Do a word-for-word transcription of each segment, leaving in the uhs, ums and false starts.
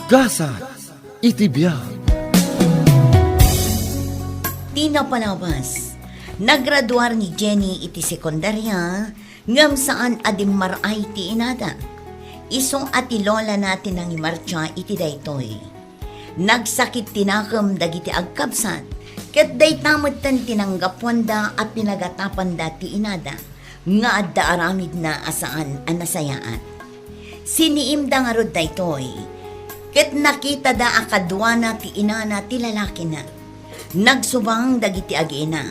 Gasat iti biag. Ti napalabas, nagraduar ni Jenny iti sekundaria, ngem saan a dimmar-ay ti inada. Isu a ti lolana ti nangimartsa iti daytoy. Nagsakit ti nakem dagiti agkabsat, ket dayta metten ti nanggapuanda a pinagatapanda ti inada nga adda aramidna a saan a nasayaat. Siniimda ngarud daytoy, ket nakitada a kaduana ti inana ti lalakina. Nagsubang dagiti agiina,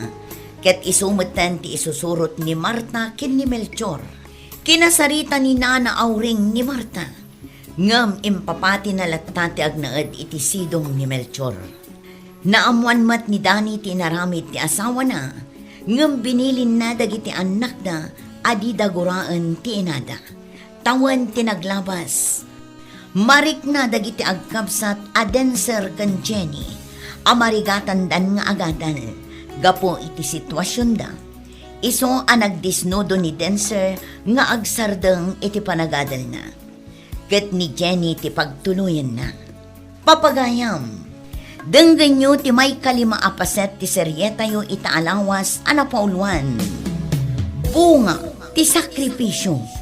ket isu metten ti isusurot ni Marta ken ni Melchor. Kinasarita ni Nana Auring ni Marta, ngem impapatina latta ti agnaed iti sidong ni Melchor. Naammoan met ni Dani ti inaramid ti asawana, ngem binilinna dagiti annakda a dida guraen ti inada. Tawen ti naglabas, marikna dagiti agkabsat a Denser ken Jenny a marigatandan nga agadal gapu iti situasionda. Isu a nagdisnudo ni Denser nga agsardeng iti panagadalna, ket ni Jenny ti pagtuloyenna. Papagayam, denggenyo ti maikalima a paset ti serietayo ita a lawas a napauluan, Bunga ti Sakripisio.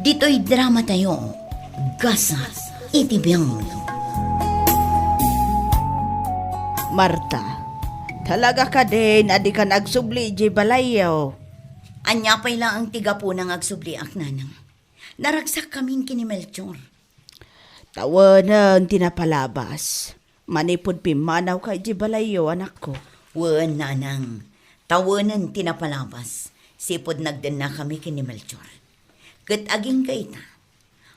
Ditoy dramatayo, Gasat iti Biang. Marta, talaga kadin a dikan agsubli idiay balayyo? Ania pay laeng ti gapuna nga agsubliak, nanang? Naragsak kamin ken ni Melchor. Tawenen ti napalabas. Manipud pimmanawka idiay balayyo, anakko. Wen, nanang. Tawenen ti napalabas. Sipud nagdennakami ken ni Melchor. Ket agingga ita,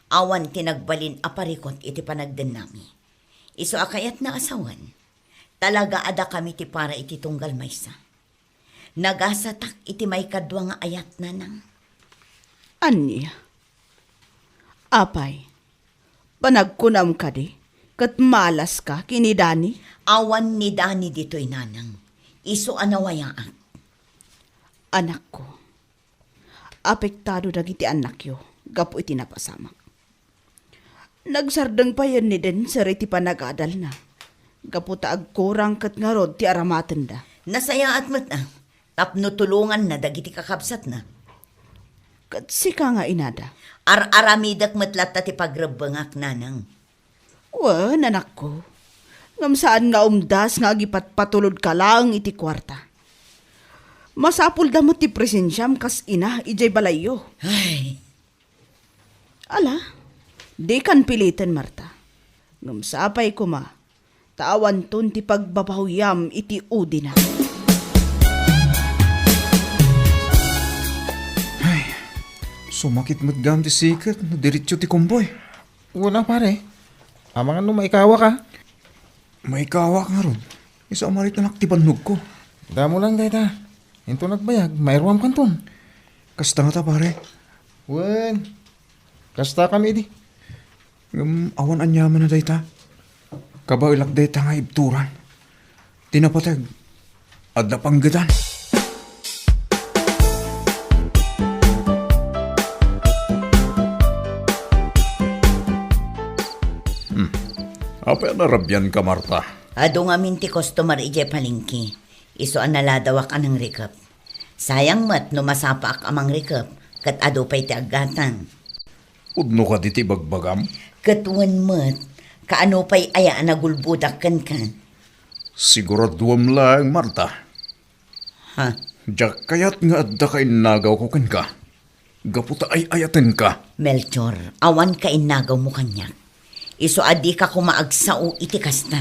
awan ti nagbalin a parikut iti panagdennami. Isu a kayatna a sawen, talaga a dakami ti para iti tunggal maysa. Nagasatak iti maikadua nga ayat, nanang. Ania? Apay, panagkunam kadi ket malaska ken ni Dani? Awan ni Dani ditoy, nanang. Isu a nawayaak. Anakko, apektado dagiti annakyo gapu iti napasamak. Nagsardeng payen ni Denser iti panagadalna, gapu ta agkurang ket ngarud ti aramatenda. Nasayaat met a, tapno tulonganna dagiti kakabsatna. Ket sika nga inada? Ar-aramidek met latta ti pagrebbengak, nanang. Wen, anakko. Ngem saan nga umdas nga agipatpatulodka laeng iti kuarta. Masapulda met ti presensiam kas ina idiay balayyo. Ay. Ala, dikan piliten, Marta. Ngem sapay koma, ta awanton ti pagbabahoyam iti udina. Ay, sumakit met gayam ti siket no diretso ti kumboy. Wen a, pare. Amangan no maikawak a? Maikawak ngarud. Isu a mariknak ti bannogko. Damo lang dayta. Inton agbayag, mairuam kanton. Kasta ngata, pare. Wen. Kasta kami idi. Ngem awan aniaman a dayta. Kabaelak dayta nga ibturan. Ti napateg, adda panggetan. Hmm. Apay a narabianka, Marta? Adu ngamin ti customer idiay palengke. Isu a naladawak a nangrikep. Sayang met no masapaak a mangrikep, ket adu pay ti aggatang. Pudno kadi ti bagbagam? Ket wen met, kaano pay aya a nagulbodak kenka? Siguraduem laeng, Marta. Ha? Diak kayat nga adda kainnagawko kenka. Gapu ta ay-ayatenka. Melchor, awan kainnagawmo kaniak. Isu a dika koma agsao iti kasta.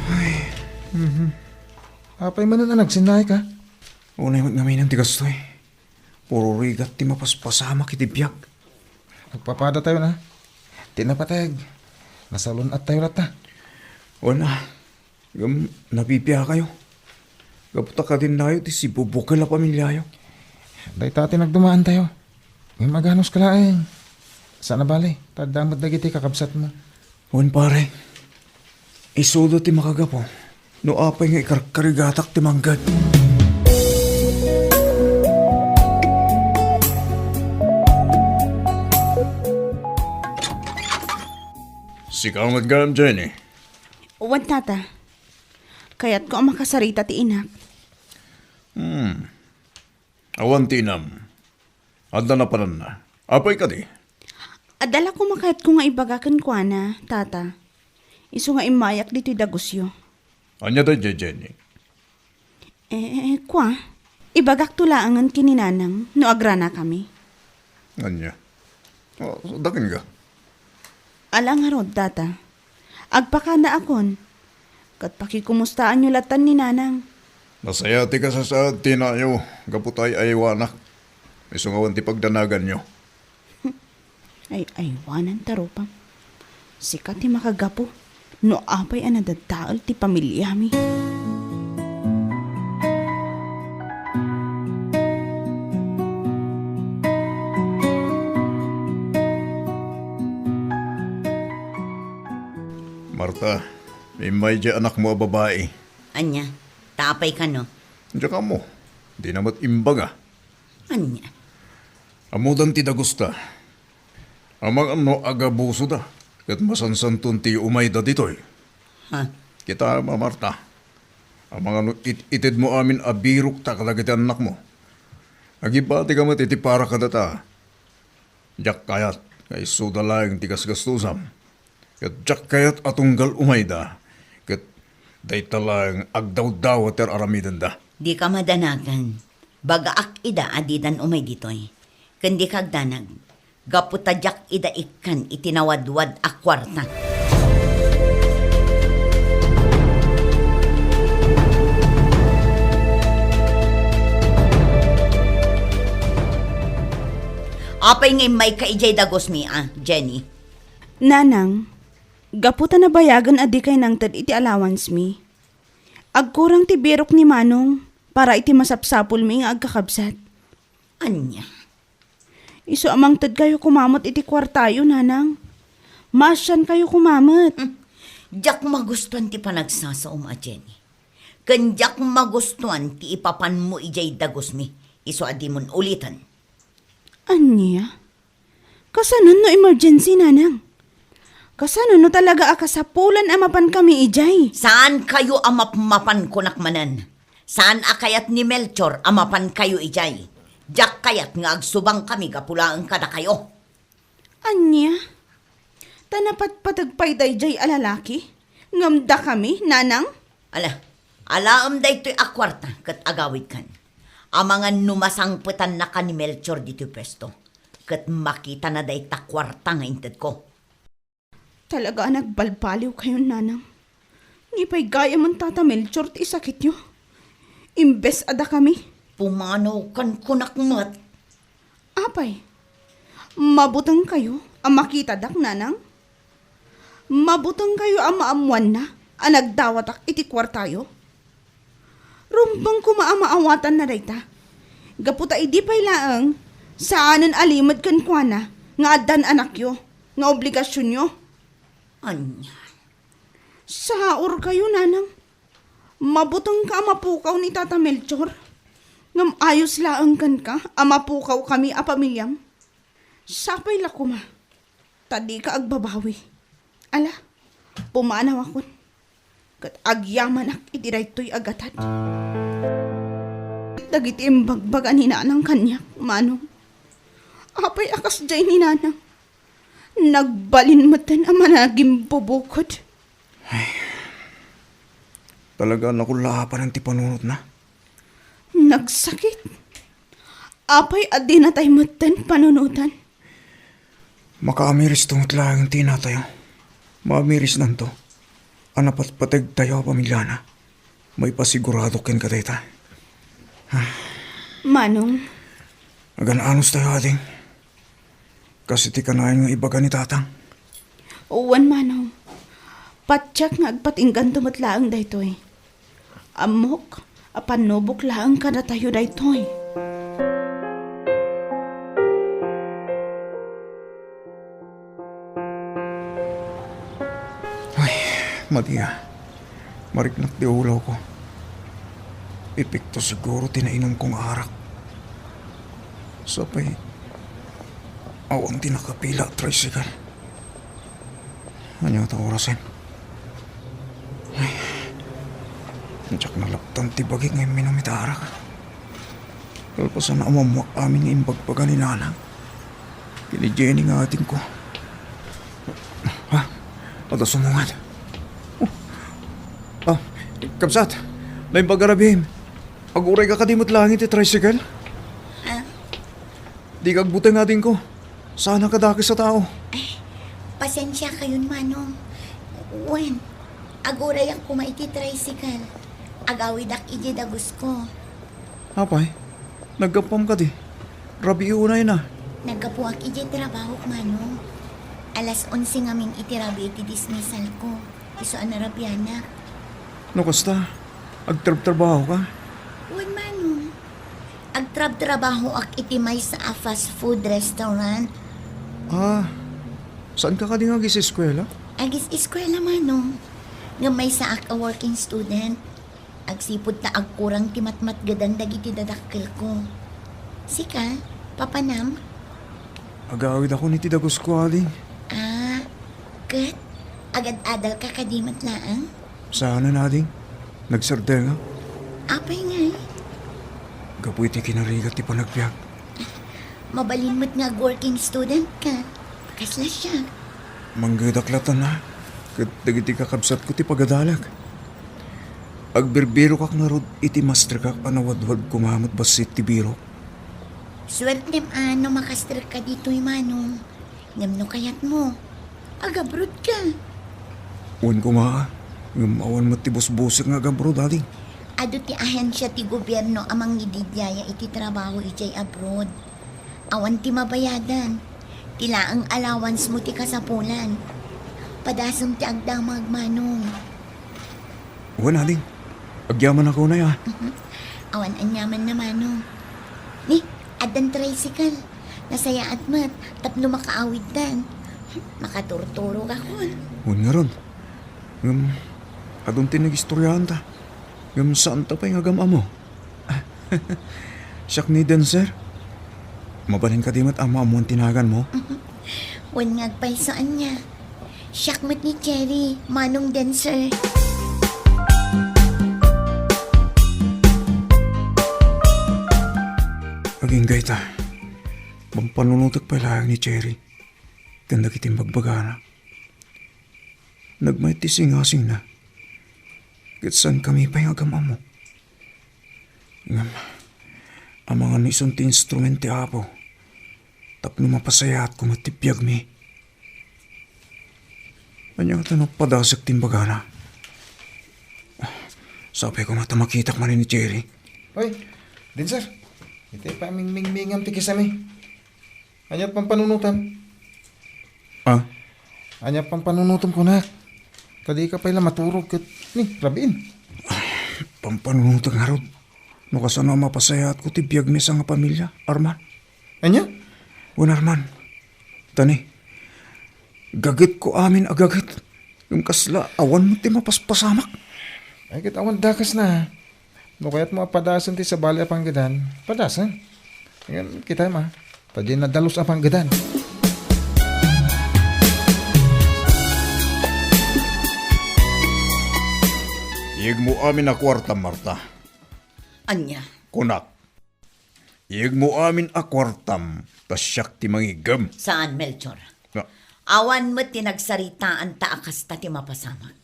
Ay, mhm. Apay manen a nagsinnaay ka? Unay met ngamin ti kastoy. Puro rigat ti mapaspasamak iti biag. Agpapadatayo na. Ti napateg, nasalun-attayo latta. Wen a, ngem nabibiakayo. Gapu ta kadinnayo ti sibubukel a pamiliayo. Dayta ti nagdumaantayo. Ngem aganuska laeng. Saan a bale, ta adda met dagiti kakabsatmo. Wen, pare. Isuda ti makagapu no apay nga ikarkarigatak ti mangged. Sika met gayam, Jenny. Wen, Tata. Kayatko a makasarita ti inak. Hmm. Awan ti inam. Adda napananna. Apay kadi? Adda la koma kayatko nga ibaga kenkuana, Tata. Isu nga immayak ditoy dagusyo. Ania daydiay, Jenny? Eh, kua, ibagakto laengen ken ni Nanang no agranakami. Ania? Oh, dakin ka? Ala ngarud, Tata. Agpakadaakon. Ket pakikumustaanyo latan ni Nanang. Nasaya ti kasasaad ti inayo gapu ta ay-aywanak. Isu nga awan ti pagdanaganyo. Ay-aywanan ta rupam. Sika ti makagapu no apay a nadadael ti pamiliami. Marta, immay diay anakmo a babai. Ania? Ta apay kano? Diak ammo. Dina met imbaga. Ania? Ammodan ti dagusta. Amangan no agabusoda, ket masansanton ti umayda ditoy. Ha? Kita, a Marta. Amangan no it-itedmo amin a birokta kadagiti annakmo. Agibatika met iti para kadata. Diak kayat nga isuda laeng ti gasgastusam. Ket diak kayat a tunggal umayda, ket dayta laeng agdawdawa ti ar-aramidenda. Dika madanagan. Bagaak ida a didan umay ditoy. Ken dika agdanag. Gapu ta diak ida ikkan iti nawadwad a kuarta. Apay nga immayka idiay dagusmi a, Jenny? Nanang, gapu ta nabayagen a dikay nangted iti allowance mi, agkurang ti birok ni Manong para iti masapsapulmi nga agkakabsat. Ania? Isu a mangtedkayo koma met iti kuartayo, Nanang. Maasiankayo koma met. Hmm. Diak magustuan ti panagsasaom a, Jenny. Ken diak magustuan ti ipapanmo idiay dagusmi. Isu a dimon uliten. Ania? Kasano no emergency, Nanang? Kasano no talaga a kasapulan a mapankami idiay? Saankayo a mapmapan, kunak manen. Saan a kayat ni Melchor a mapankayo idiay. Diak kayat nga agsubangkami gapu laeng kadakayo. Ania? Ta napatpateg pay daydiay a lalaki? Ngem dakami, Nanang? Ala, alaem daytoy a kuarta ket agawidkan. Amangan no masangpetannaka ni Melchor ditoy puesto, ket makitana dayta kuarta nga intedko. Talaga a nagbalbaliwkayon, Nanang. Ni pay gayamen Tata Melchor ti isakityo. Imbes a dakami. Pumanawkan, kunak met. Apay, mabutengkayo a makitadak, Nanang? Mabutengkayo a maammoanna a nagdawatak iti kuartayo? Rumbeng koma a maawatanna dayta. Gapu ta idi pay laeng, saanen a limed kenkuana nga addan anakyo nga obligasionyo. Ania? Saurkayo, Nanang. Mabutengka a mapukaw ni Tata Melchor. Ngem ayos laeng kenka a mapukawkami a pamiliam. Sapay la koma ta dika agbabawi. Ala, pumanawakon, ket agyamanak iti daytoy a gatad. Dagiti imbagbaga ni Nanang kaniak, Manong. Apay a kasdiay ni Nanang? Nagbalin metten a managimbubukod. Ay, talaga a nakullaapanen ti panunotna. Nagsakit. Apay a dinatay metten panunotan? Makaamiristo met laeng ti inatayo. Maamirisnanto a napatpategtayo a pamiliana. Maipasigurado kenka dayta. Manong. Agan-anos tayo, ading. Kas iti kanayon nga ibaga ni Tatang. Wen, Manong. Patiek nga agpatingganto met laeng daytoy. Ammok a pannubok laeng kadatayo daytoy. Ay, Maria, mariknak ti ulawko. Epekto siguro ti nainumko nga arak. Sapay, awan ti nakapila a tricycle. Ania ta orasen? Ay, diak nalaptan ti bagi nga imminum ita arak. Kalpasan a umammoak amin nga imbagbaga ni Nanang ken ni Jenny nga adingko. Ha? Adda sumungad. Oh. Ah, kabsat, naimbag a rabiim. Agurayka kadi met laeng iti tricycle? Ha? Dika agbuteng, adingko. Saan a kadakes a tao. Ay, pasensiakayon, Manong. Wen, agurayak koma iti tricycle. Agawidak idiay dagusko. Apay, naggapuam kadi? Rabii unayna. Naggapuak idiay trabahok, Manong. Alas onse ngamin iti rabii ti dismissalko. Isu a narabianak. No kasta, agtrabtrabahoka? Wen, Manong. Agtrabtrabahoak iti maysa a fast food restaurant. Ah, saanka kadi nga agis-eskuela? Agis-eskuela, Manong. Ngem maysaak a working student. Agsipud ta agkurang ti matmatgedan dagiti dadakkelko. Sika, papanam? Agawidakon iti dagusko, ading. Ah, ket agad-adalka kadi met laeng? Saanen, ading. Nagsardengak. Apay ngay? Gapu iti kinarigat ti panagbiag. Mabalin met nga ag-working student ka. Kasla siak. Manggedak latta, ket dagiti kakabsatko ti pagadalag. Agbirbirokak ngarud iti masterkak a nawadwad koma met bassit ti birok. Suertem a no makasterka ditoy, Manong. Ngem no kayatmo, agabroad ka. Wen koma, ngem awan met ti busbusek nga agabroad, ading. Adu ti ahensia ti gobierno a mangididiaya iti trabaho idiay abroad. Awan ti mabayadan. Ti laeng allowance mo ti kasapulan. Padasem ti agdamag, Manong. Wen, ading. Agyamanak unay, a. Mhm. Awan aniamanna, Manong. Ni, addan tricycle. Nasayaat met tapno makaawidtan. Makaturturogakon. Wen ngarud. Ngem, adun ti nagistoriaanta. Ngem, saanta pay nga agam-ammo. Siak ni Denser. Mabalin kadi met a maammuan ti naganmo? Wen nga agpayso ania. Siak met ni Cherry, Manong Denser. Agingga ita. Pampanunotek pay laeng ni Cherry ken dagiti imbagbaganna. Nagmayat ti singasingna, ket saankami pay nga agam-ammo. Ngem, amangan no isun ti instrument ti Apo tapno mapasayaat koma ti biagmi. Ania ngata no padasek ti imbagana? Sapay koma ta makitak manen ni Cherry. Oy, Denser, iti pamingmingmingam ti kisami. Ania pampanunotam? Ah? Ania pampanunotam, kunak? Ta dika pay la maturog ket ni, rabiin. Pampanunotek ngarud. No kasano a mapasayaatko ti biagmi a sangapamilia, Arman? Ania? Wen, Arman. Ta ni, gagetko amin a gaget. Ngem kasla, awan met ti mapaspasamak. Ay, ket awan dakesna. No kayatmo a padasen ti sabali a panggedan, padasen. Ngem, kitaem a, ta diay nadalus a panggedan. Iyegmo amin a kuartam, Marta. Ania? Kunak, iyegmo amin a kuartam, ta siak ti mangiggem. Saan, Melchor. Na- Awan met ti nagsaritaanta a kasta ti mapasamak.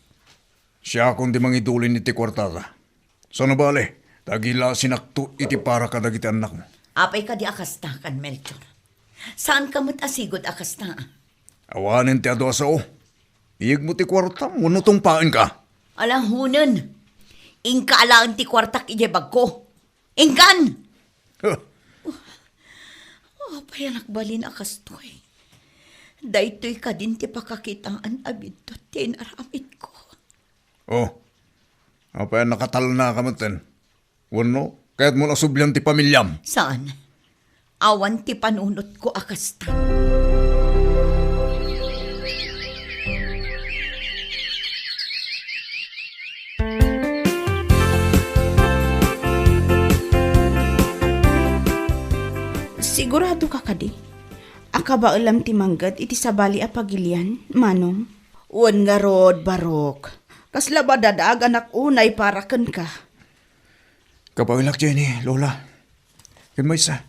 Siakon ti mangidulin iti kuartata. Saan a bale, ta agilasinakto iti para kadagiti annakmo. Apay kadi a kastakan, Melchor? Saanka met a sigud a kasta? Awanen ti adu a sao. Iyegmo ti kuartam wenno tungpaenka? Ala, hunen. Inka alaen ti kuartak idiay bagko. Inkan! Huh. Apay a nagbalin a kastoy? Daytoy kadin ti pakakitaan a biddut ti inaramidko. Oh, apay a nakatalnaka metten? Wenno, kayatmo a sublian ti pamiliam? Saan. Awan ti panunotko a kasta. Siguradoka kadi a kabaelam ti mangged iti sabali a pagilian, Manong? Wen ngarud, Barok, kasla madanagan unay para kenka. Kabaelak, Jenny, Lola. Ken maysa,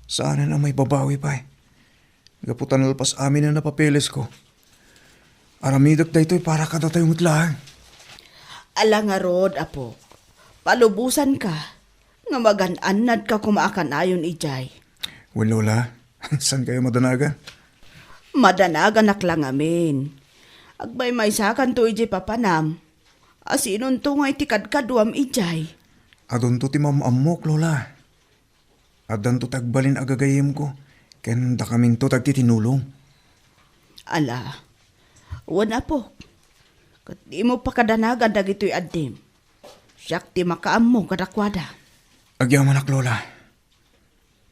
saanen a maibabawi pay. Gapu ta nalpas amin a napapelesko. Aramidek daytoy para kadatayo met laeng. Ala ngarud, apok. Palubosanka nga magan-annadka koma a kanayon idiay. Wen, Lola, saankayo madanagan? Madanaganak la ngamin. Agmaymaysakanto idiay papanam. Asinonto nga iti kadkaduam idiay? Adunto ti maam-ammok, Lola. Addanto ti agbalin a gagayyemko, ken dakaminto ti agtitinulong. Ala, wen, apok, ket dimo pakadanagan dagitoy addim. Siak ti makaammo kadakuada. Agyamanak, Lola.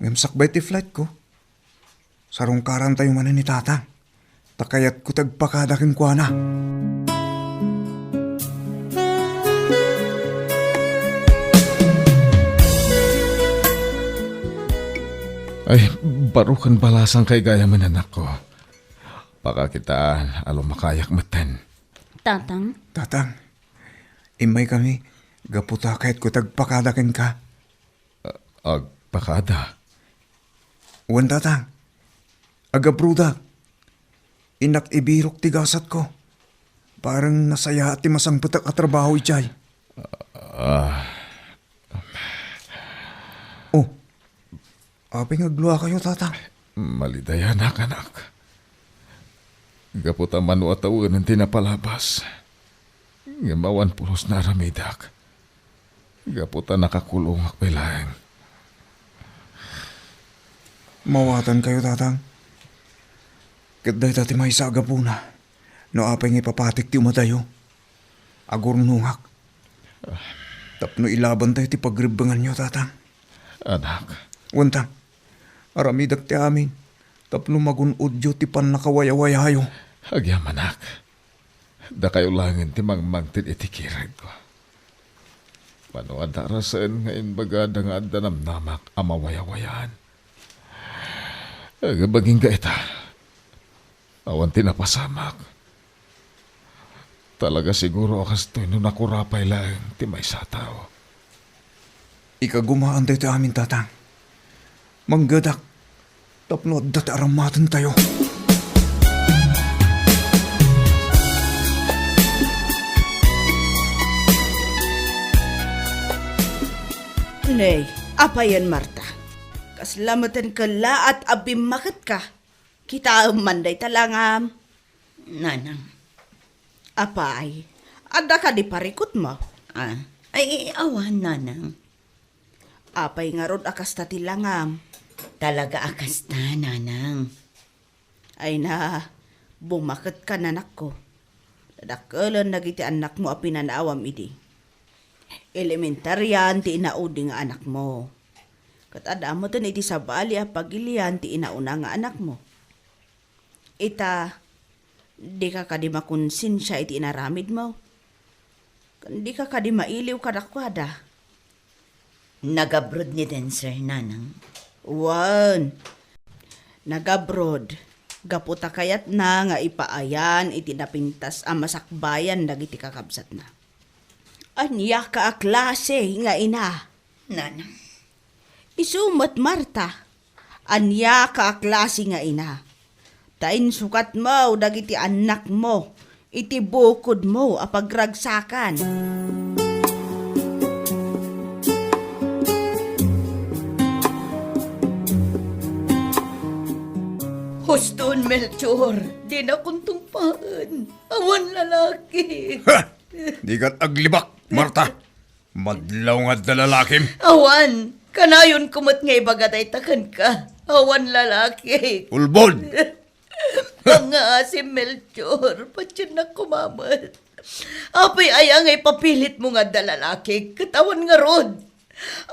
Ngem sakbay ti flightko, sarungkarantayo manen ni Tatang. Ta kayatko ti agpakada kenkuana. Ay, baro ken balasangkay gayamen, anakko. Pakakitaan a lumakayak metten. Tatang? Tatang, immaykami gapu ta kayatko ti agpakada kenka. Agpakada? Wen, Tatang. Agabrodak. Innak ibirok ti gasatko. Bareng nasayaat ti masangpetak a trabaho idiay. Ah. Oh. Apay nga agluakayo, Tatang? Malidayanak, anak. Gapu ta mano a tawenen ti napalabas. Ngem awan pulos nga aramidak. Gapu ta nakakulongak pay laeng. Mawatankayo, Tatang. Ket dayta ti maysa a gapuna no apay nga ipapatik ti umadayo. Agurnongak. Tapno ilabantayo ti pagrebbenganyo, Tatang. Anak. Wen, Tang. Aramidak ti amin tapno magun-odyo ti pannakawayawayayo. Agyamanak. Dakayo laengen ti mangmangted iti kirekko. Mano a darasen nga imbagada nga adda namnamak a mawayawayaan. Agabagingga ita. Awan ti napasamak. Talaga siguro a kastoy no nakurapay laeng ti maysa a tao. Ikagumaan daytoy amin, Tatang. Manggedak tapno adda ti aramatentayo. Nay, apayen, Marta? Kasla meten kellaat a bimmaketka. Kitaem man dayta langam. Nanang. Apay, adda kadi parikutmo? Ah, ay, awan, Nanang. Apay ngarud a kasta ti langam? Talaga a kasta, Nanang. Ay na, bumaketka, anakko. Dadakkelen dagiti annakmo a pinanaawam idi. Elementarian ti inaudi nga anakmo. Ket adda metten iti sabali a pagilian ti inauna nga anakmo. Ita, dika kadi makonsensia iti inaramidmo? Ken dika kadi mailiw kadakuada? Nagabroad ni Denser, Nanang. Wen, nagabroad gapu ta kayatna nga ipaayan iti napintas a masakbayan dagiti kakabsatna. Ania ka a klase nga ina? Nanang. Isu met, Marta, ania ka a klase nga ina? Ta insukatmo dagiti annakmo iti bukodmo a pagragsakan. Huston, Melchor, dinakon tungpaen. Awan lalaki. Ha! Dikat aglibak, Marta. Madlaw nga adda lalakim. Awan. Kanayonko met nga ibaga dayta kenka. Awan lalaki. Ulbod! Pangngaasim, Melchor. Patiennak koma met. Apay aya nga ipapilitmo nga adda lalaki? Ket awan ngarud.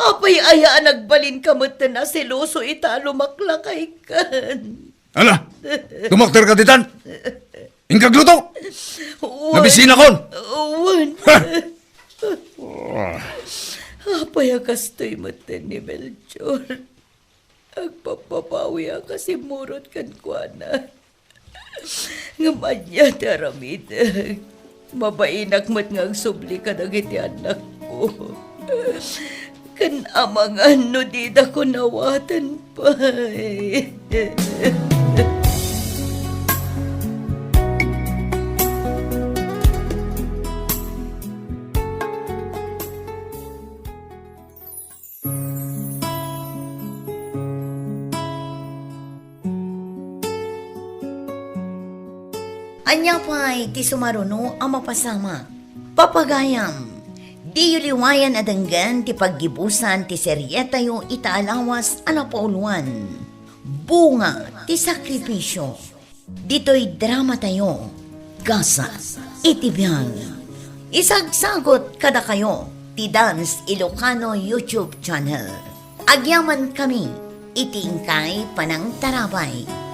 Apay aya a nagbalinka metten a seloso ita a lumaklakaykan? Ala! Tumakderka ditan! Inka agluto! Wen. Nabisinakon! Wen. Ha! Apay a kastoy metten ni Melchor? Agpapbabawi a kasimurot kenkuana. Ngem ania ti aramidek? Mabainak met nga agsubli kadagiti annakko. Ken amangan no didakon awaten pay. Ania pay ti sumaruno a mapasamak? Papagayam, diyo liwayan a denggen ti paggibusan ti serietayo ita a lawas a napauluan, Bunga ti Sakripisyo. Ditoy dramatayo, Gasat iti Biag. Isagsagot kadakayo ti Dance Ilocano YouTube channel. Agyamankami iti inkay panangtarabay.